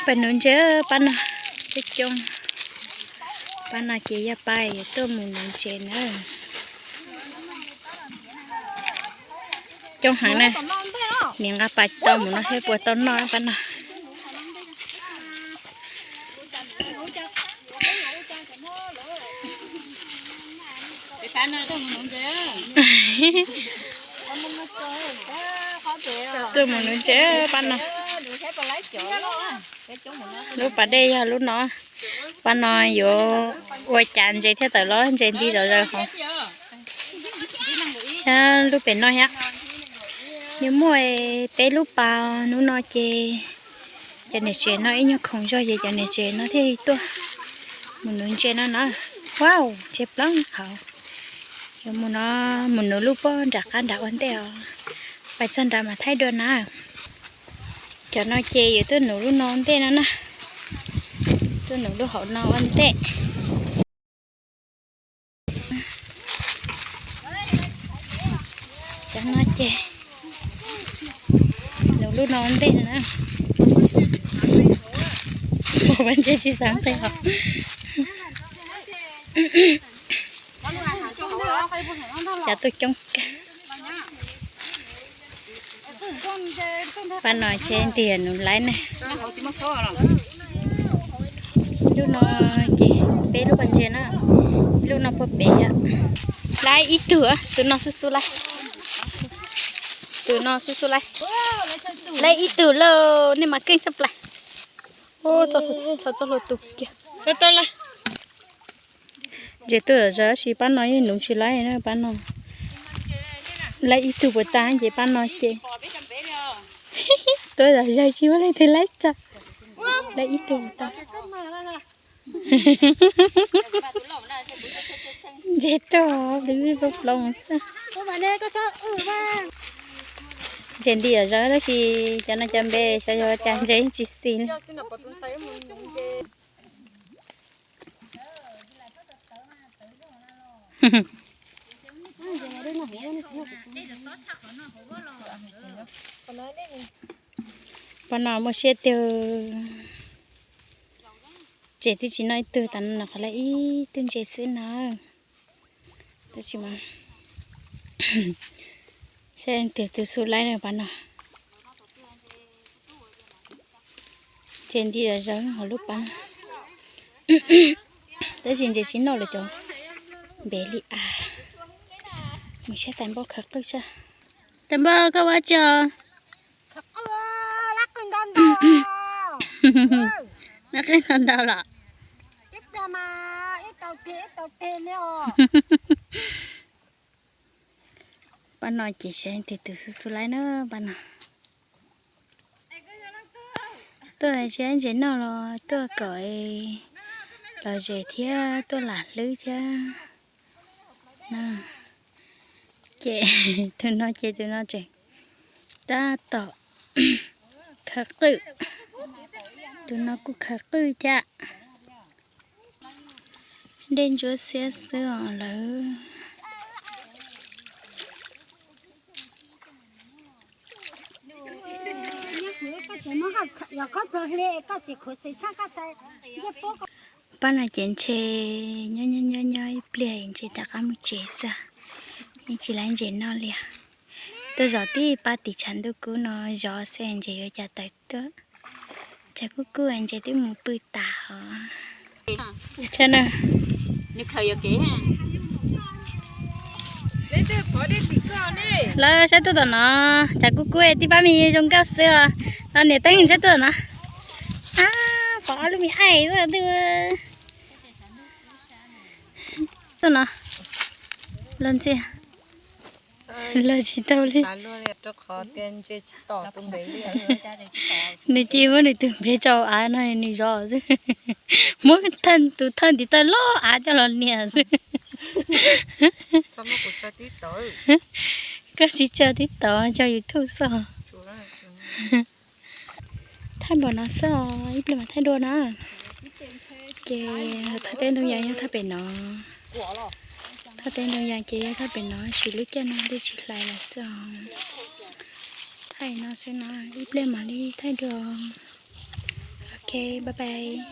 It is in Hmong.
Pais nuv ntses pab no, coob coob. Pab no ces yog pab yuav tuaj mus nuv ntses na. Coob heev na, niam nqa pas tau mus no thiab puas tau noj pab no. Tuaj mus nuv ntses pab no. Lub pas dej yog lub no, pab no yuav ua cas ntses thiaj tawm los, ntses nti zom zaws hov. Thiab lub pem no thiab, nws muaj peb lub pas. Hnub no ces cov niam tsev no ib nyuag khoom zog ces cov niam tsev no thiaj tuaj mus nuv ntses no na. Wow, ntses plaub hauv. Yuav mus no, mus nuv lub pob nram qab nram ua ntej os. Pais txog nrad mas thaij dua na. Cov no ces yuav tuaj nuv lub no ntej no na. Tuaj nuv lub hauv no ua ntej. Cov no ces nuv lub no ua ntej no na. Pab ntses tsis xav nqis os. Cov tuaj coob kawg. Pab no ces ntiag nuv laib ne. Lub no ces peb lub pas ntses na. Lub no puag pem yom. Laib ib tug, tus no xub xub laib. Tus no xub xub laib. Laib ib tug lauj, nej mas keej tshaj plaws. Txog txog hlua tus kiag. Ntses tuaj zom zaws tab sis pab no yeej nuv tsis laib na pab no. Laib ib tug puas tag ces pab no ces tuaj zom zaws tsis muaj leej twg laib txog. Laib ib tug puas tag. Ntses tuaj plob plob xwb. Ntses nti zom zaws tab sis cov no cov npe xyov yog cas ntses tsis xis li. Pab no muaj siab tiag. Ntses twb tsis noj ib tug, tas no qhov lawv ib tug ntses xwb na. Tab sis mas saib twg tus xub laib na pab no. Ntses nti zom zaws hauv lub pas no. Tab sis ntses tsis noj lawm cov npe li as. Mus saib tais npauj khawv qwj saib. Tais npauj koj ua tsi os? Noj qeej ntau ntau los? Pab no ces saib twg tus xub xub laib na pab no. Tuaj tsis ntses noj los tuaj kom los zes thiab tuaj lam hlwb thiab. Ces tus no ces tus no tseem tab tom khawv qwj. Tus no kuj khawv qwj thiab. Dej ntsuab xiab xwb os lawv. Pab no ces ntshe nyob nyob nyob nyob ib pliag ntshe rov qab mus tsev xwb, yeej tsis laib ntses noj li. Tuaj zov tib pab tim tshav ntuj kub no zov xwb ntshe yuav cas tawm tuaj. Tshav kub kub ntses twb mus pw tas os. Lawv saib tuaj tom no, tshav kub kub tib pab me zoo nkauj xwb os. No niam teeb saib tuaj tom no. Pom ob lub me aim tuaj twg. Tuaj no, luag ntxhi, luag tsis tau li. Nws cia muab nws tus npe rau av no nws zov xwb. Muab tus thawj ntiv taw loj av coj los nias xwb. Koj tsis tso tib tod tso YouTube xwb. Thaij npaum no xwb os, ib pliag mam thaij dua na. Ces thaj teb ntoo yas nyob thaj pem no. Thaj teb ntoo yas ces yog thaj pem no, sis lub caij no twb tsis hlais lawm xwb os. Thaij no xwb na, ib pliag mam li thaij dua. Ok, bye bye.